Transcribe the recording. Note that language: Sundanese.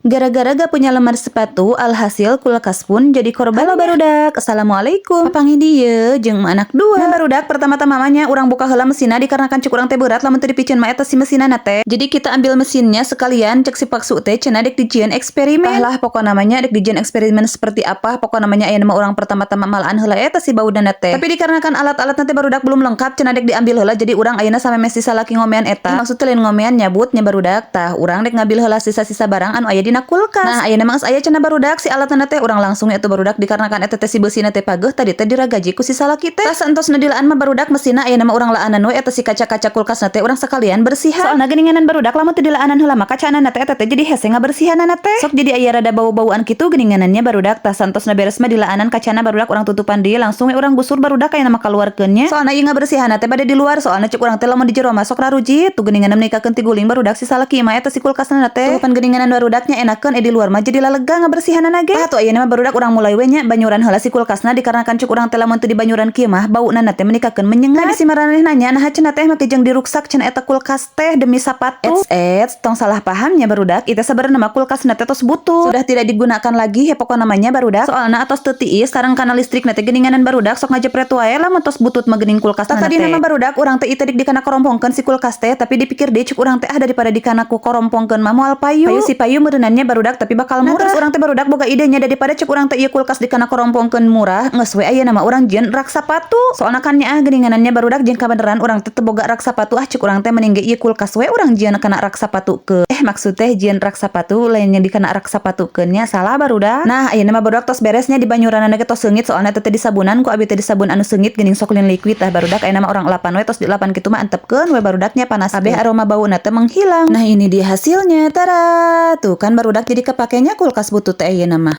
Gara-gara gak punya lemari sepatu, alhasil kulkas pun jadi korban. Halo, barudak, assalamualaikum. Papanggih dieu jeung anak dua. Nah, barudak, pertama-tama mah nya urang buka heula mesinna, dikarenakan cek urang teh berat lamun teu dipicen mah eta si mesinna teh. Jadi kita ambil mesinnya sekalian, cek si paksu teh cenah dek dijieun eksperimen. Tah lah, pokokna mah nya dek dijieun eksperimen seperti apa, pokokna mah nya ayeuna mah urang pertama-tama malaan heula eta si baudana teh. Tapi dikarenakan alat-alat teh, barudak, belum lengkap, cenah dek diambil heula, jadi urang ayeuna sampai si salaki ngomean eta. Maksudnya lain ngomean, nyabut nya, barudak. Tah, urang dek ngambil heula sisa-sisa barang anu aya dina kulkas. Nah, ayeuna mah geus aya cenah, barudak, si alatna teh. Urang langsung eta, barudak, dikarenakan eta teh si beusina teh pageuh tadi teh diragaji ku si salaki teh. Tah, saentosna dilaan mah, barudak, mesinna, ayeuna mah urang laanan we eta si kaca-kaca kulkasna teh, urang sekalian bersihan. Soalna geuninganan, barudak, lamun teu dilaanan heula mah kacana teh eta teh jadi hese ngabersihanana teh. Sok jadi aya rada bau-bauan kitu geuninganannya, barudak. Tah, saentosna beres mah dilaanan kacana, barudak, urang tutupan deui, langsung we urang gusur, barudak, ayeuna mah kaluarkeun nya. Soalna ieu ngabersihanna teh bade di luar, soalna cek urang teh lamun di jero mah sok rarujit. Tuh, geuninganan menikakeun ti guling, barudak, si salaki mah eta si kulkasna teh. Tuh pan geuninganan barudaknya, enakeun di luar mah jadi lalega ngabersihanana ge. Tah, tuh ayeuna mah, barudak, urang mulai we nya banyuran heula si kulkasna, dikarenakan cek urang teh lamun teu dibanyuran kieu mah bauna teh menikakeun menyengat. Nah, bisi maraneh nanya, nah cenah teh make jeung diruksak cenah eta kulkas teh demi sapatu. Eits, tong salah pahamnya, barudak, itu sebenarnya mah kulkasna teh tos butut. Sudah tidak digunakan lagi ya pokokna mah nya, barudak. Soalna atos teu tiis sareng kana listrik teh geuninganan, barudak, sok ngajepret wae lamun tos butut mah geuning kulkas. Tadi nama, barudak, urang teh ieu dikana korompongkeun si kulkas teh, tapi dipikir deui cek urang teh, ah, daripada dikana ku korompongkeun mah moal payu. Payu si payu meureunannya, barudak, tapi bakal murah. Nah, terus urang teh, barudak, boga idenya, daripada cek urang teh ieu kulkas dikana korompongkeun murah, geus we ayeuna mah urang jieun rak sapatu. Soalna kan nya ah geuninganannya, barudak, jeung kabeneran urang teh teu boga rak sapatu, ah, cek urang teh mending ge ieu kulkas we urang jieun kana rak sapatu ke. Eh, maksud teh jieun rak sapatu, lainnya dikana rak sapatu nya, salah, barudak. Nah, ayeuna mah, barudak, tos beresnya di banyuranana ge tos seungit, soalna teh disabunan ku abi teh, disabun anu seungit geuning, sok liquid. Tah, barudak, ayeuna mah urang lapan we, tos dilapan kitu mah antepkeun we barudaknya, panas kabeh, aroma bauna teh menghilang. Nah, ini dia hasilnya. Tara, tuh kan, barudak, jadi kepakainya kulkas butut teh ayeuna mah.